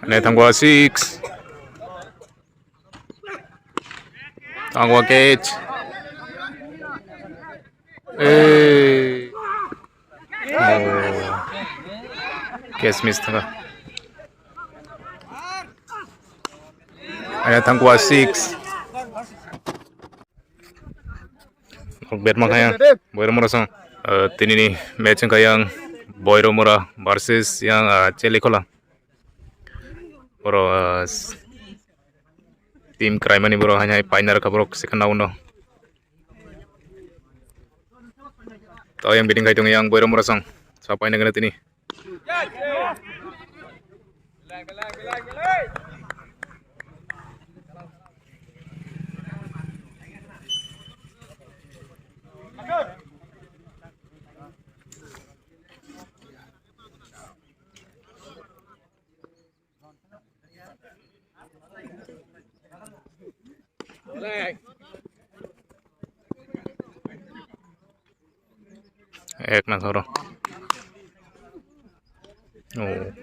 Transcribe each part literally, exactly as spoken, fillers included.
Ane thangwa six. Thangwa catch. Ei. Oh. Catch miss thangwa. Ane thangwa six. Nok bet ma kha yang Boiromura song. Eh, tini ni match wngkha yang Boiromura versus yang, eh, Chelikola. Oro, eh, s-, team kraimani borok haino hai paina rwkha borok second round o. To yang biting khai tongo yang Boiromura song. Sa paina gana tini. Ek na khoro. Oh.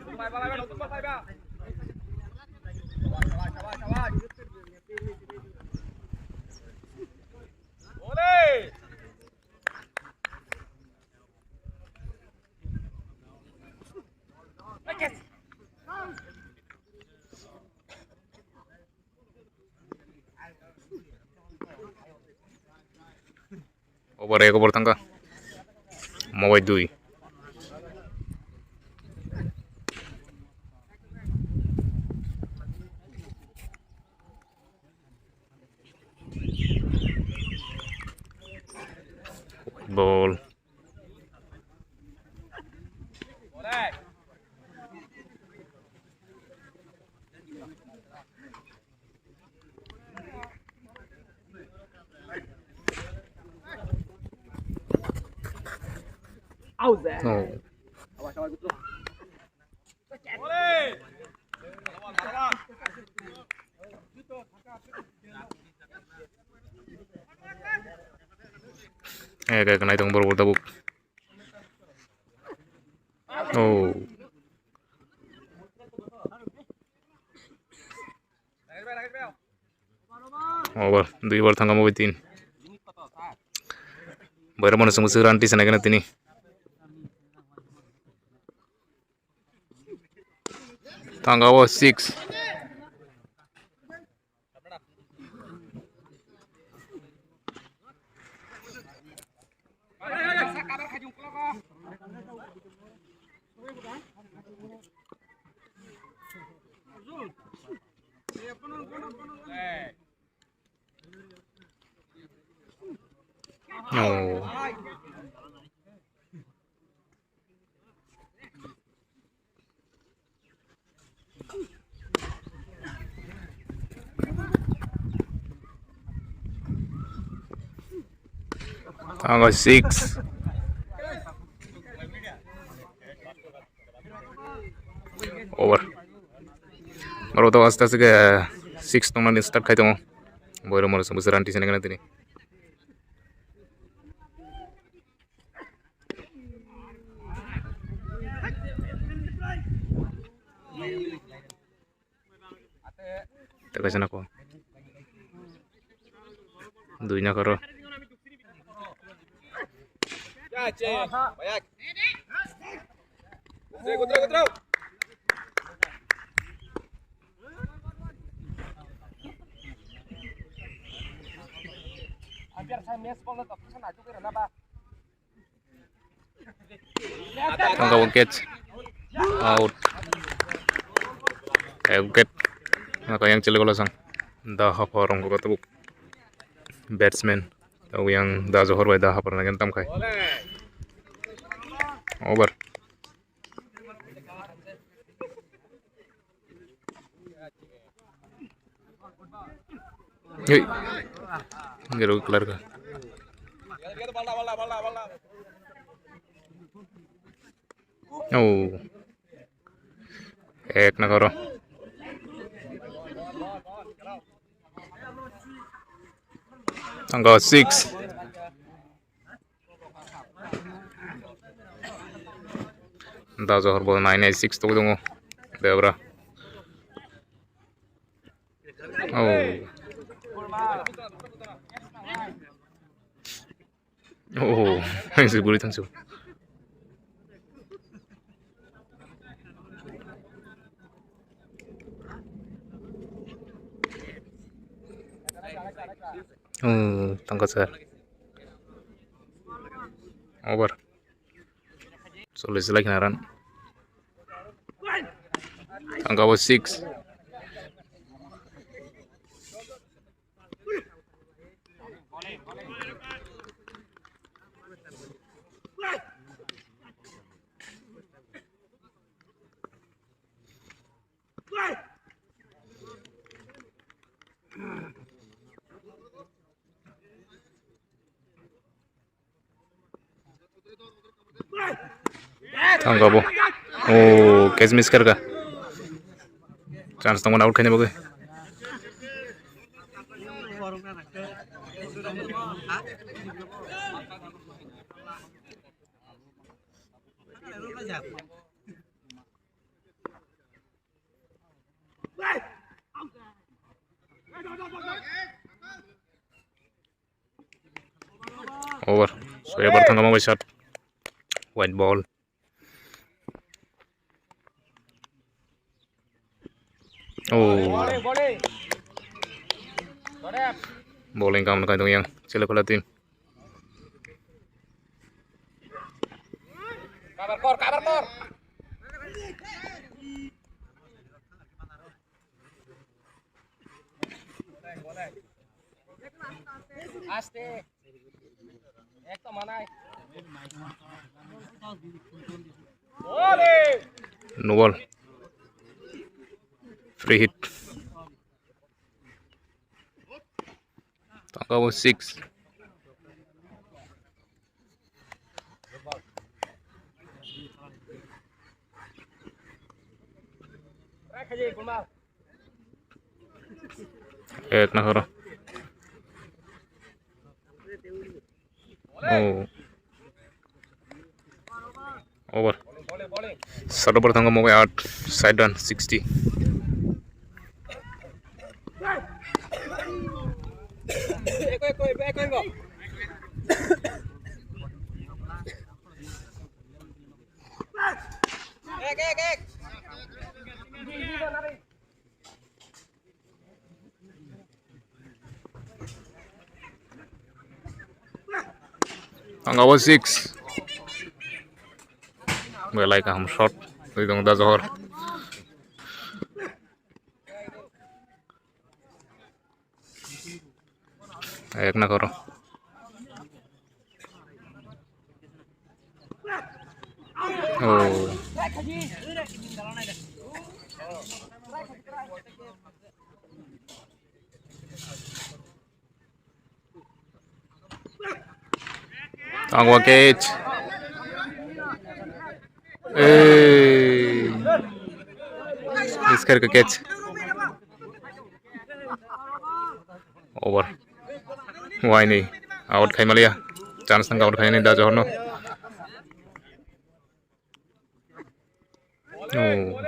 Over ek over thangkha. Mobai dui. Ball. Oh. Eh, kayak kena itu borok tabuk. Oh. Over, dui over thangkha mobai tin. Boiromura song bwswk run tisa naikhe na tini. Thangkha o six. Oh. Ang six. Over. Maro to asta se six tongmani start khai tongo. Boiromura song bwswk run tisa naikhe na tini. Takaisa nako. Dui na karo. Thangkha o catch. Out. Eh, wicket. Naka yang Chelikola song. Da hapha rong ko tabuk. Batsman. Tau yang da Johor bai da hapha rong tam khai. Over. Hei. Ngero kelar ka. Oh. Ek na karo. Tangka six. Da Johor bo nine eight six tugui tongo. Debra. Oh. Oh, ang se guri thangsu. Oh, tangka sir. Over. Cholish like naran. Tangka bo six. Tangka bo. Oh, catch miss karka. Chance tongmani out khaina bagwi. Over. So, ebar thangkama bai shot. White ball. Oh. Bowling kam nakai dong yang. Chile kola team. Cover kor, cover kor. Aste. Ekdom manai. No ball. Free hit. Tangka bo six. Ek na horo. Oh. Over. Sat over thangkha Mogwi aat, side run sixty. Ang abo six. Belai kaham shot. Twi tong da Johor. Ek na koro. Oh. Tangwa catch. Ei. Miss karka catch. Over. Waini out khai maliya. Chance nang out khai ni da Johor no. Oh.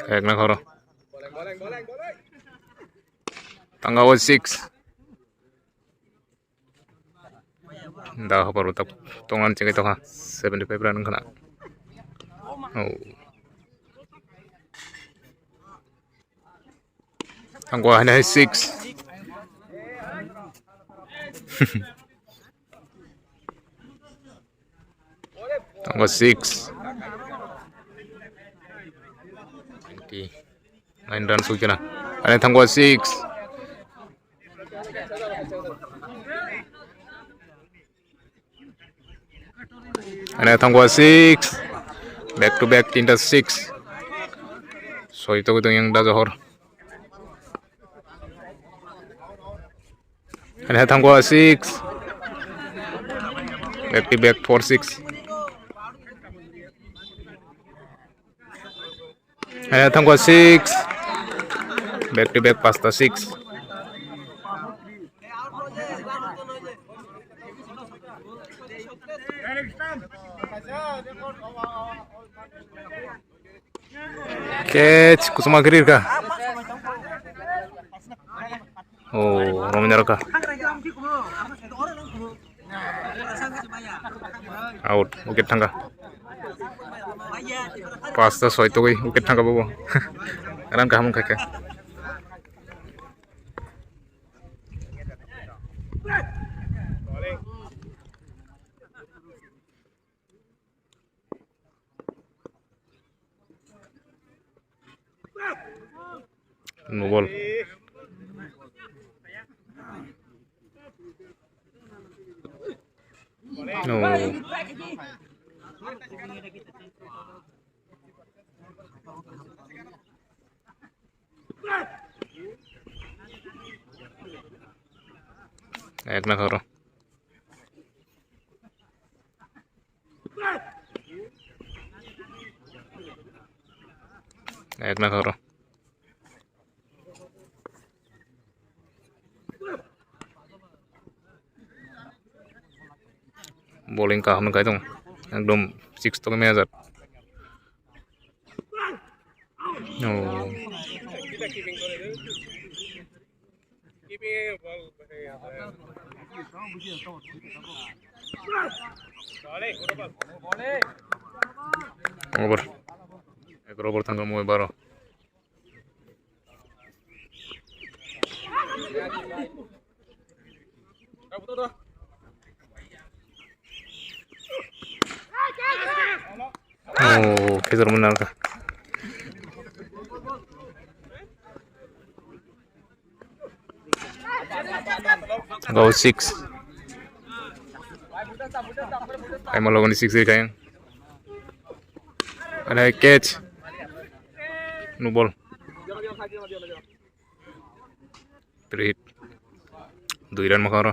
Ek na koro. Tangka o six. Da hapar utak tongan chingai tokha seventy five run khana. Oh. Ang gua hanya six. Tangwa six. Twenty nine runs wikena. Ane tangwa six. Ane tangwa six. Back to back tinta six. Soi to yang da Johor. Ane thangkwa six. Back to back four six. Ane thangkwa six. Back to back pasta six. Catch, kusuma kirir ka. Oh, Romina Roka. Out, wicket thangka. Pasta soi togwi, wicket thangka bobo. Ran kaham khaika. No ball. No. Ek na khoro. Ek na khoro. Bowling kaham kaitung, ekdom six to manager. Oh. Over. Ek over thangka mui baro. Oh, khe jor mwnang kha. Go six. Ai malo ni six ai kayang. Ada catch. No ball. Three hit. Dui run makaro.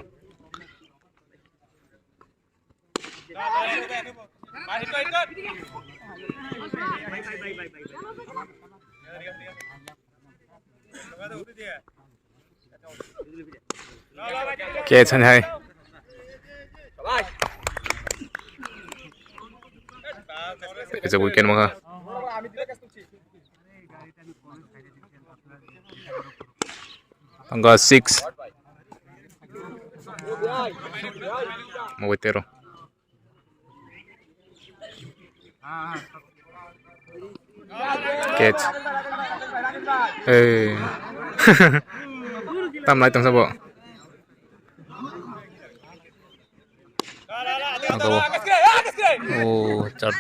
Catch hai. It's a wicket maka. Tangka six. Mawai tero. Catch. Hey. Tam lai tong sabo. Tangka bo. Oh, char.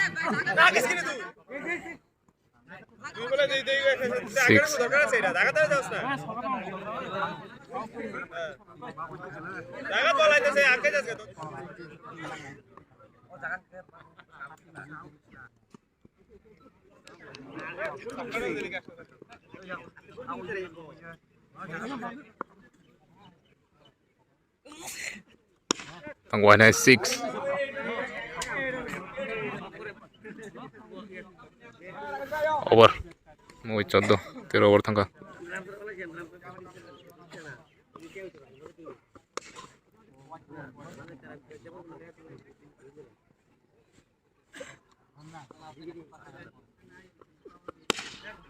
Six. Tangwai nai six. Over. Mui choddo, tero over thangka.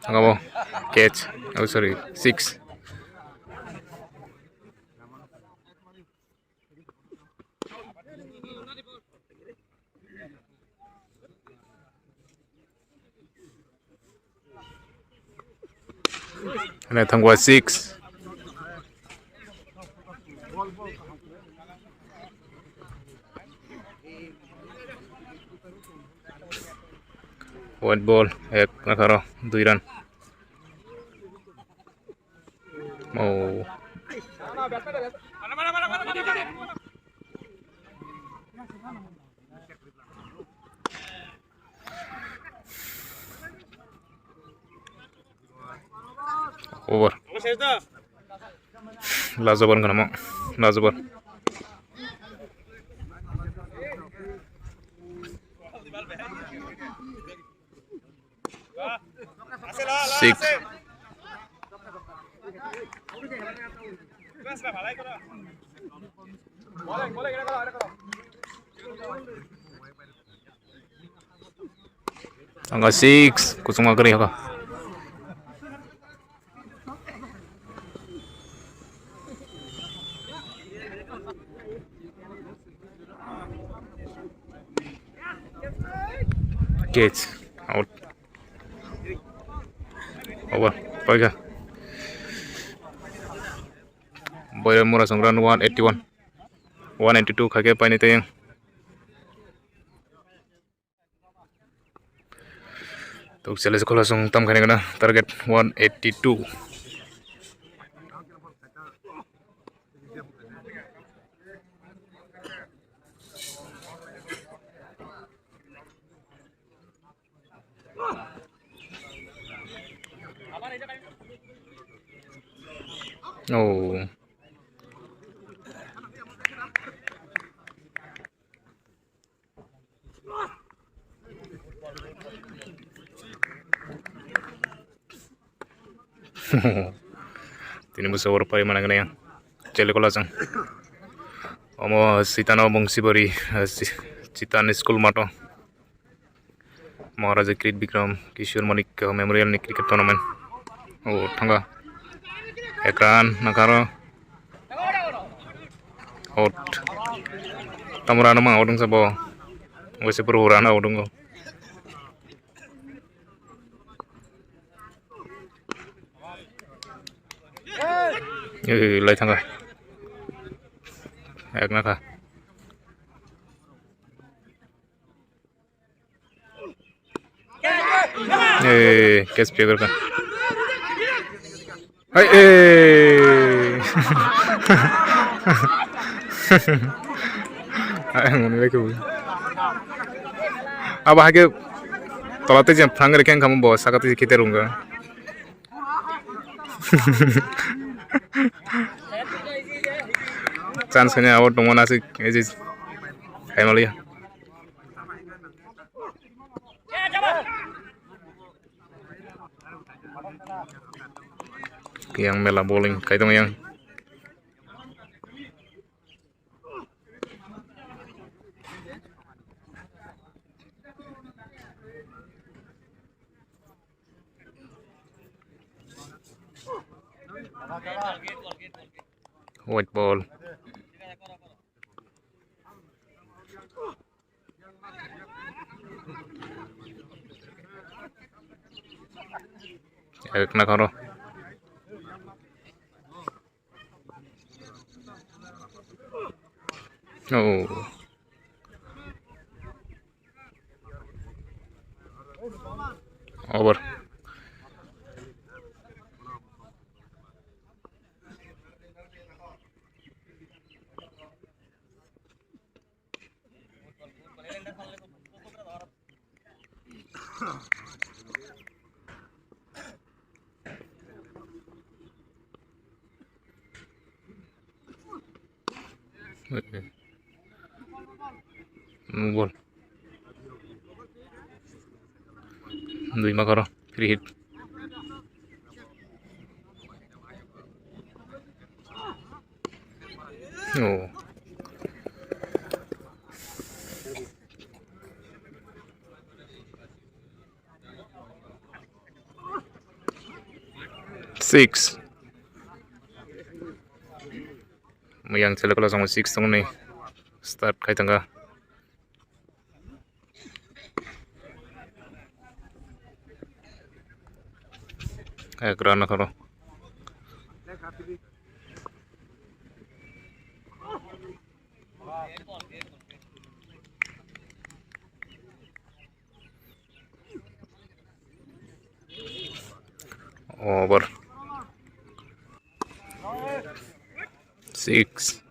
Angabo catch. Oh, sorry, six. Ane thangwa six. White ball, ek nakaro, dui run. Oh. Over. Lajaban kana mo. Lajaban. Six. Angka six, kusuma kari haka. Catch, out. Over, paika. Boy mura song run one eighty one. One eighty two khake paini tayang. Tok challenge khola song tam khani kana target one eighty two. Oh. Tini busa oro pai mana gana yang. Chele kola chang. Omo sitano bongsi bari, eh, si-, chitan school mato. Maharaja Kirit Bikram Kishore Manik Memorial ni cricket tournament. Oh, thanga. Ekran nakaro. Out. Tamura no ma out wngsa bo. Wese pura hura na out wngo. Eh, lai thanga. Ekna kha. Eh, catch pick kha. Hai, eh. Ai, ang mani lagi bu. Aba hake tola te jen thang re keng kamu bo saka te khite runga. Chance kanya out tongma nasi, eji. Hai maliya. Yang mela bowling kai tong yang. White ball. Ekna karo. Oh. Over. Bol. Dui makaro free hit. Oh. Six. Yang chele kola songo six tongni start khai tangka. Ekra na khoro. Over. Six.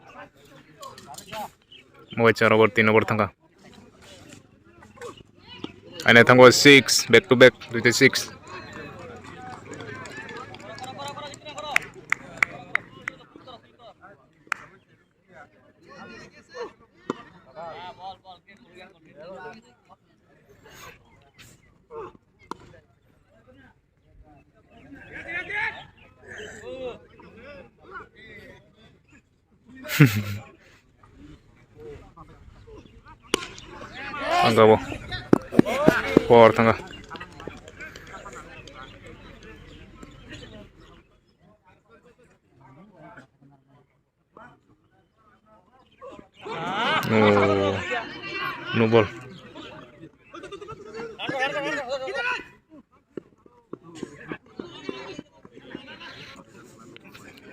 Mo char over, tin over thangka. Aina thango six, back to back, twenty six. Thangka bo. Por thangka. Oh, no ball.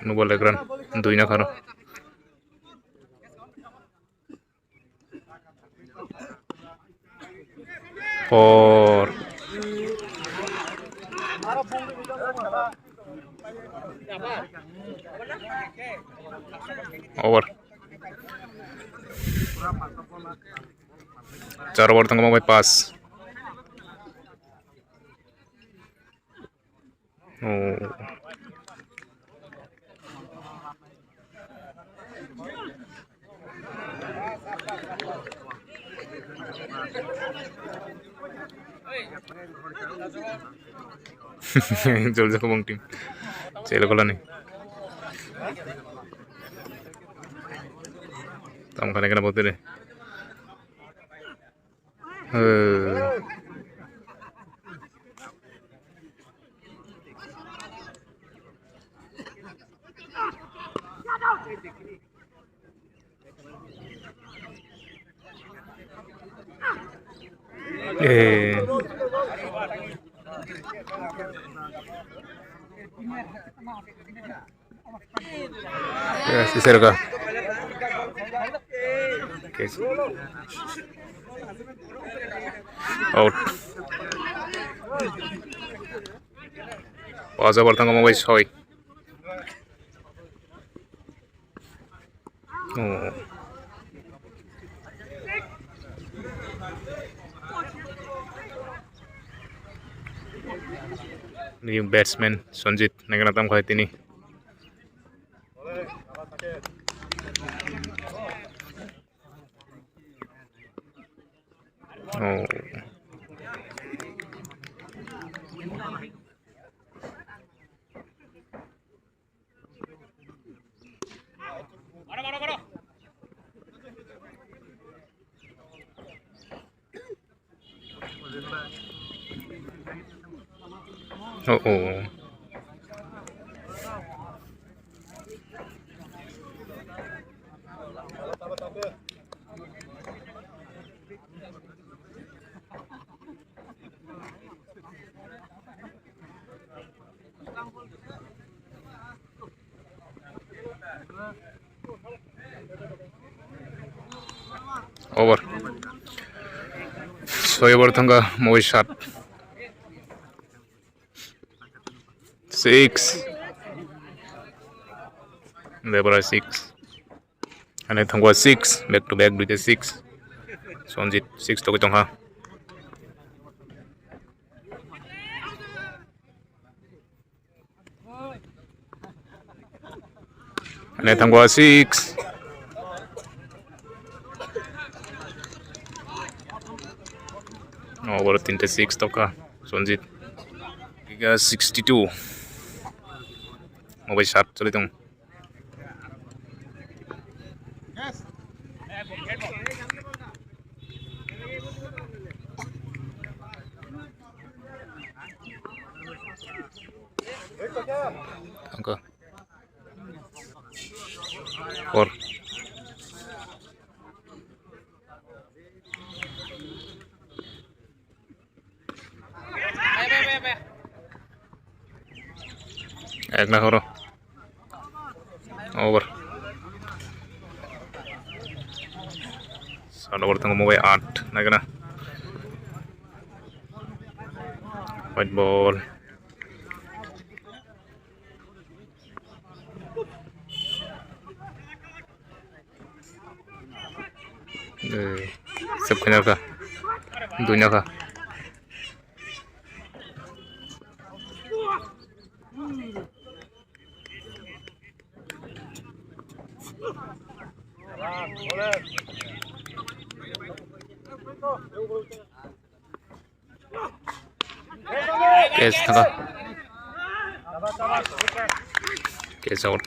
No ball ekran, dui na kharo. Por. Over. Char over thangma bai pass. Oh. Jol jako bong team. Chelo kolani. Tam khane kana botere. Eh. Yes, isero ka. Okay. Out. Pass over thangma bai soi. Oh. New batsman Sanjit, nengana tam khai tini. Oh. Oh, oh. Over. Soi over thangka, moi sat. Six. Debra six. Ane thangwa six, back to back duita six. Sonjit six togwi tongkha. Ane thangwa six. Oh, boro tinta six tokha Sonjit. Giga sixty-two. Mobai sat choli tong. Angka. Four. Ek na horo. Over. Sat over thango mobai at. Naikana. White ball. Eh, sep kanya ka. Dunya ka. Catch thaka. Catch out.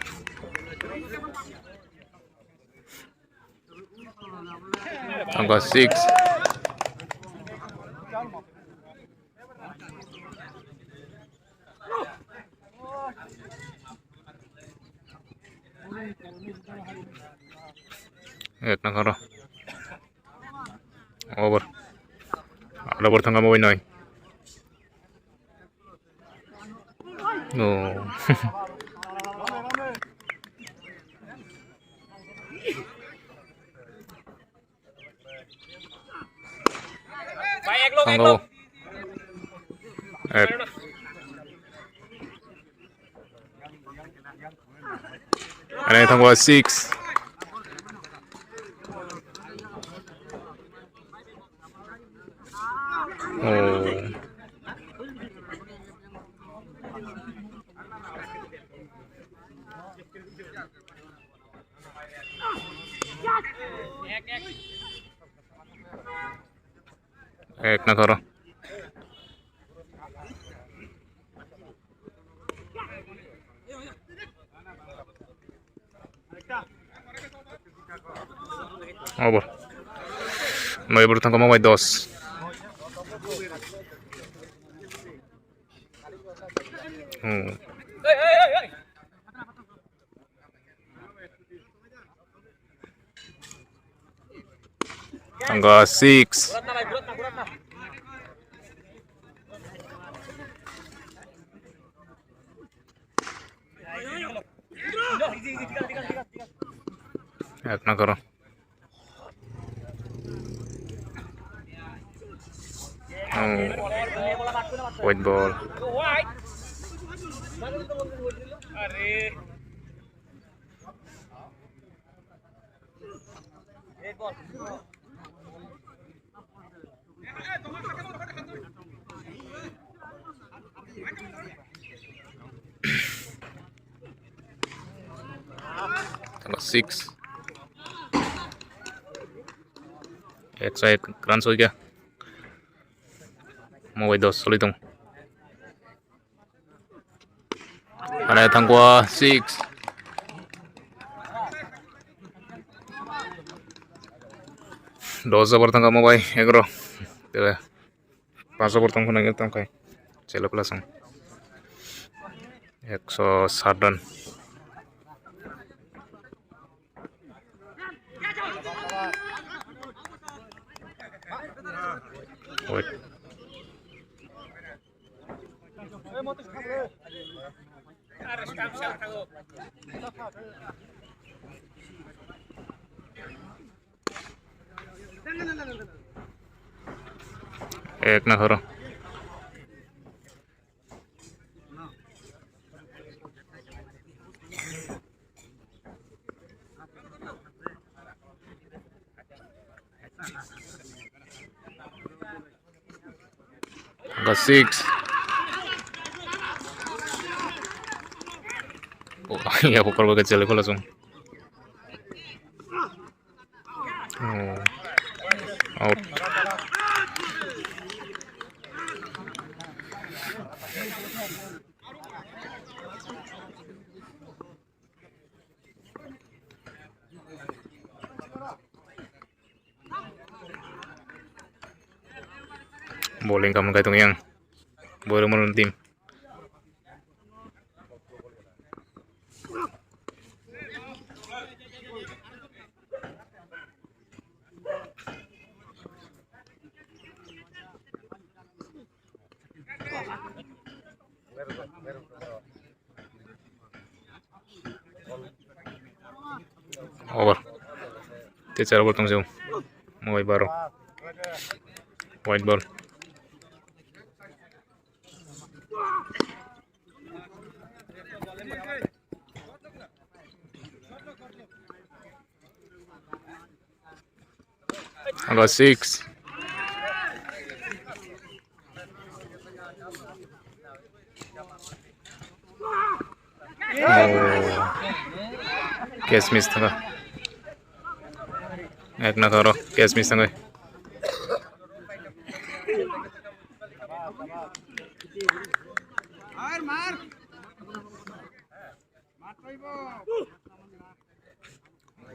Thangka six. Ek na khoro. Over. Aro over thangkha mobile noi. Oh. Thangkha. Ek. Ane thangkha six. Oh. Ek na khoro. Over. Noi bor thangkha mobile dos. Hmm. Thangkha six. Ek na khoro. Oh. White ball. Six. Ek side run soi kha. Mobile dos soli tong. Ane thangkha six. Dos over thangkha mobile egro. Tebe. Paso bortong khwnang tong khai. Chelo plasang. Ekso sat run. Wait. Ek na khoro. Angka six. Oh, ya, pokor baga chele kola song. Oh. Out. Bowling kamu kai tong yang. Boy Roman team. Over. Teacher over tong jong. Moi baro. White ball. Angka six. Oh. Catch miss thangkha. Ek na khoro catch miss thangkha.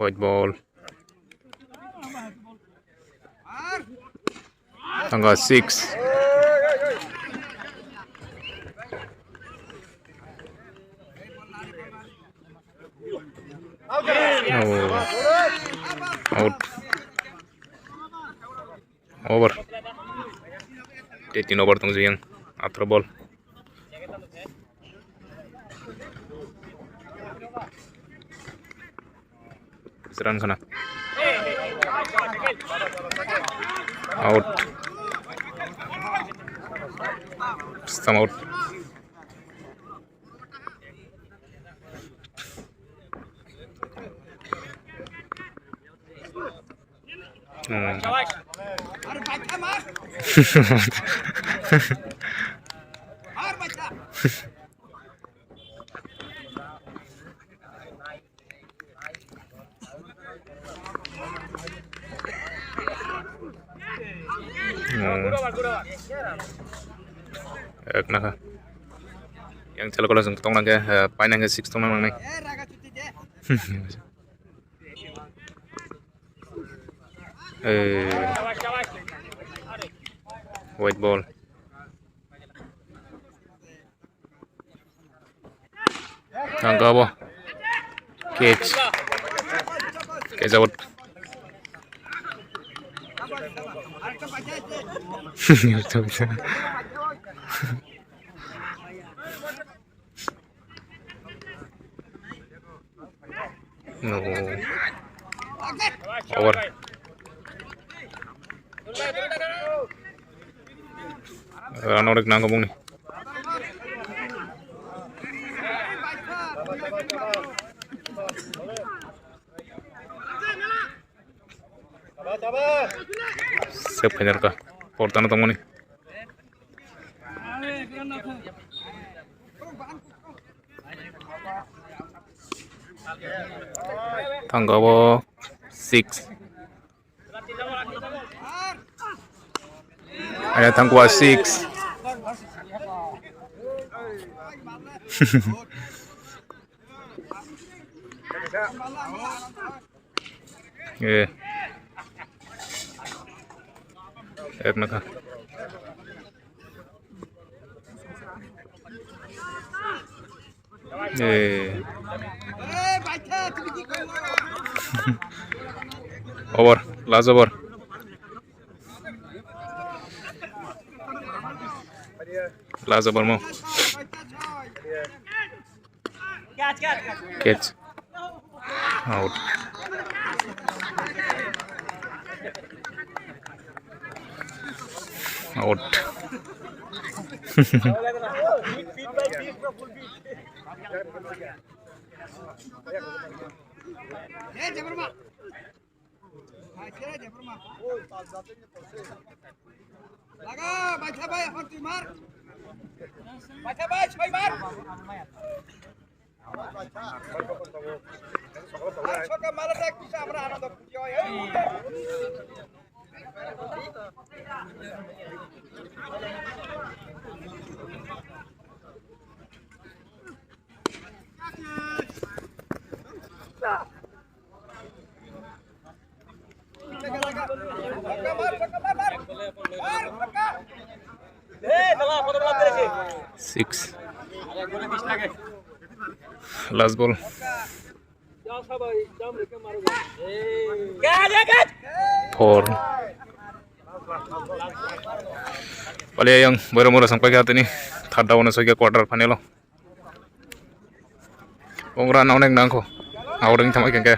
White ball. Angka six. Oh. Out. Over. Tei tin over tong jiyang. Atro ball. Seran khana. Out. Stam out. Hmm. Hmm. Ek naka. Yang chala kola jeng tong nangke, eh, paina ke six tong nang nai. Eh, white ball. Thangkabo. Catch. Catch out. No. Over. Run out nangkha bongni. Sep khainarkha. Portano tongmani. Thangkabo six. Ada thangkwa six. Eh. Ek naka. Eh. Over, last over. Last over mo. Catch. Out. Out. Laga, baitha bai, hor twi mar. Baitha bai, soi mar. Ar chota mala dek, kisa amra ano dok, yo, yo. Six. Last ball. Four. Paliya yang baru mura sampai ke tini third down soike quarter final lo. Ongra na onek nangkho. Aureng thamai kengke.